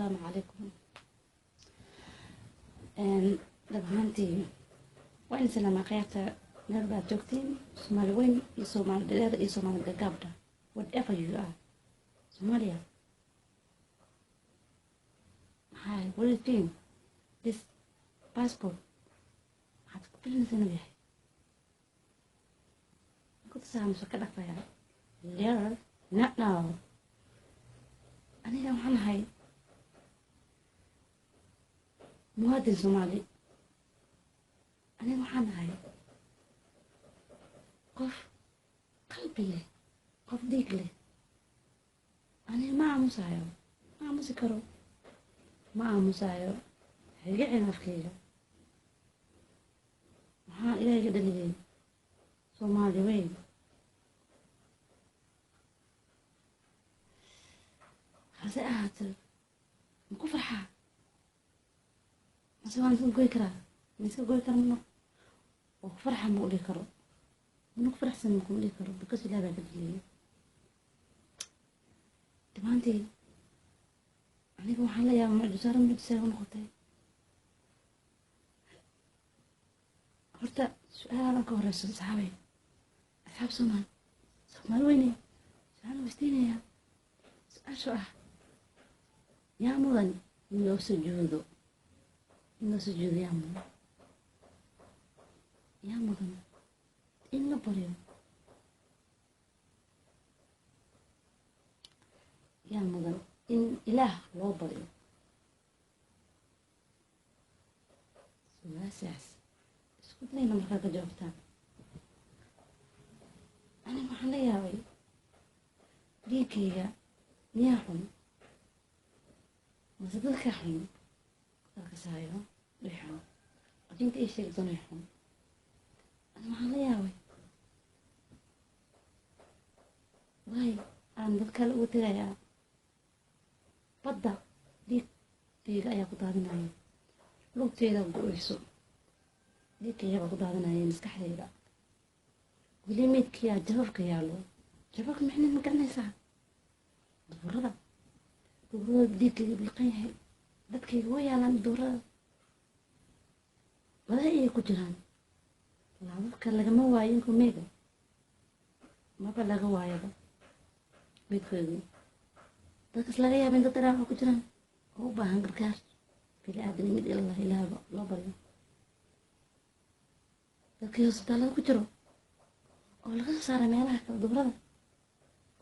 Asalaamu calaykum dhab ahaantii waa in salaamaa khiyaarta meel baad joogtiin, Soomaali weyn iyo Soomaali dhaleer iyo Soomaali gagaabdha, whatever you are. Somalia maxaa, what do you think this passport maxaad ku filinaysa inuu yahay? Ku tusaa mise ka dhaqayaa leer? Not now. Aniga waxaan ahay muwaadin Soomaali. Aniga waxaan ahay qof qalbi leh, qof dhiig leh. Aniga ma aamusayo, ma aamusi karo, ma aamusayo. Haiga celin afkeyga. Waxaan Ilaahay ka dhaliyay Soomaali weyn. Hase ahaatee, ma ku farxaa mase waan iska goy karaa? Ma iska goy kara? Mana oo ku farxa ma u dhihi karo, mana ku faraxsan ma kuma dhihi karo, because Ilaah baa ka dhaliyay dhamaantii. Aniga waxaan la yaabay mucjisaaro, mucjisaa u noqotay. Horta su-aalan ka horeyso, asxaabay, asxaab Soomaali, Soomaali weyne, su-aal weydiinayaa. Su-aashu ah: yaa mudan in loo sujuudo? In loo sujuudo yaa mudan? Yaa mudan in la baryo? Yaa mudan in Ilaah loo baryo? Su-aashaas isku dayna markaa ka jawaabtaan. Aniga waxaan la yaabay, dhiiggayga miyaa xun mase dadka xun? Dalkasaayo way xun, adinka ii sheegi doonay xun. Ani waxaan la yaabay, waay aan dad kale ugu tegayaa badda, dhiigkayga ayaa ku daadinaya, lugteyda go-eyso, dhiigkayga baa ku daadinaya maskaxdayda. Weli meydkiyaa jababka yaallo. Jababka mixnid ma garanaysaa? Duurada, duurada dhiigkayga bilqan yahay, dadkayga way yaalaan duurada, badaha ayay ku jiraan. Laababka lagama waayo inkuu meega maba laga waayaba meydkoodii. Dadkas laga yaaba in dad dhaawaca ku jiraan oo u baahan gargaar bini-aadan, mid ilallah Ilaahba loo baryo. Dadkii hosbitaalada ku jiro oo laga soo saaray meelaha kala duurada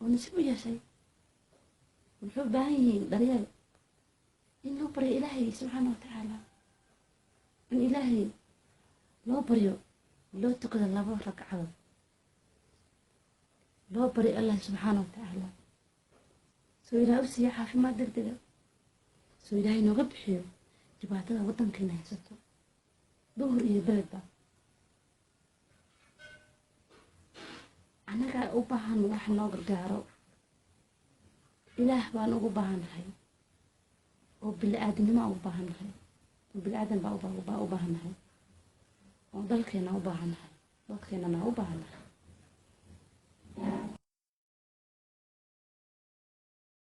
oo nasiib u yeeshay, wuxuu u baahan yihiin daryeel, in loo baryo Ilaahay subxaana wa tacaala, in Ilaahay loo baryo, loo tukado laba ragcadood, loo baryo Allah subxaana wa tacaala soo Ilaah u siiya caafimaad degdega, soo Ilaahay nooga bixiyo dhibaatada waddankeena haysato, duhur iyo beledba. Annagaa u baahan wax noo gargaaro. Ilaah baan ugu baahannahay oo bili-aadnimo ugu baahannahay oo bili-aadan baa u baahannahay oo dalkeena u baahannahay, dadkeenana u baahannahay.